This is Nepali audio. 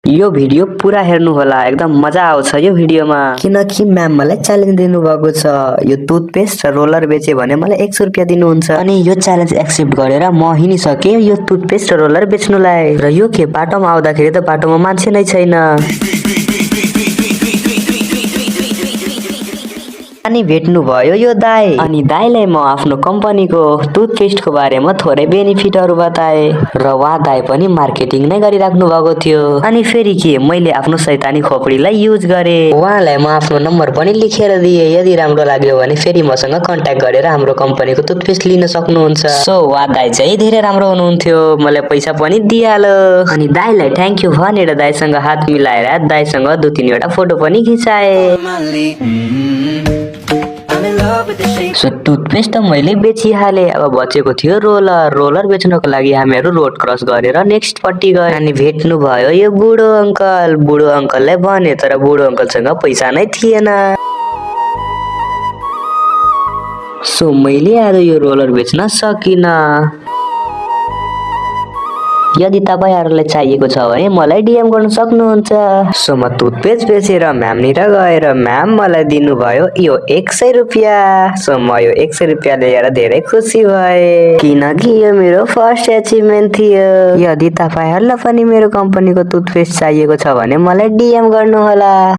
यो भिडियो पुरा हेर्नु होला, एकदम मजा आउँछ यो भिडियोमा। किनकि म्याम मलाई च्यालेन्ज दिनु भएको छ, यो टुथपेस्ट र रोलर बेचे भने मलाई 100 रुपैयाँ दिनुहुन्छ। अनि यो च्यालेन्ज एक्सेप्ट गरेर म हिँडिसके यो टुथपेस्ट र रोलर बेच्नुलाई। र यो के बाटोमा आउँदाखेरि त बाटोमा मान्छे नै छैन। अनि भेट्नु भयो यो दाइ। अनि दाइलाई म आफ्नो कम्पनीको टुथपेस्टको बारेमा थोरै बेनिफिटहरु बताए र उहाँ दाइ पनि मार्केटिङ नै गरिराख्नु भएको थियो। अनि फेरि के मैले आफ्नो शैतानी खोपडीलाई युज गरे। उहाँलाई म आफ्नो नम्बर पनि लेखेर दिए, यदि राम्रो लाग्यो भने फेरि मसँग कन्ट्याक्ट गरेर हाम्रो कम्पनीको टुथपेस्ट लिन सक्नुहुन्छ। सो उहाँ दाइ चाहिँ धेरै राम्रो हुनुहुन्थ्यो, मलाई पैसा पनि दिइहाल्यो। अनि दाइलाई थ्यांक यू भनेर दाइसँग हात मिलाएर दाइसँग 2-3 वटा फोटो पनि खिचाए। सो टुथपेस्ट त मैले बेचिहाले। अब बचेको थियो रोलर बेच्नको लागि हामीहरू रोड क्रस गरेर नेक्स्ट पट्टि गए। अनि भेट्नु भयो यो बुढो अङ्कललाई भने, तर बुढो अङ्कलसँग पैसा नै थिएन। सो मैले आज यो रोलर बेच्न सकिन। यदि तपाईहरुलाई चाहिएको छ भने मलाई डीएम गर्न सक्नुहुन्छ। सो म टुथपेस्ट बेचेर म्यामनिर गएर म्याम मलाई दिनुभयो यो 100 रुपैयाँ। सो म यो 100 रुपैयाँ लिएर धेरै खुसी भए, किनकि यो मेरो फर्स्ट अचिभमेन्ट थियो। यदि तपाईहरुलाई पनि मेरो कम्पनीको टुथपेस्ट चाहिएको छ भने मलाई डीएम गर्नु होला।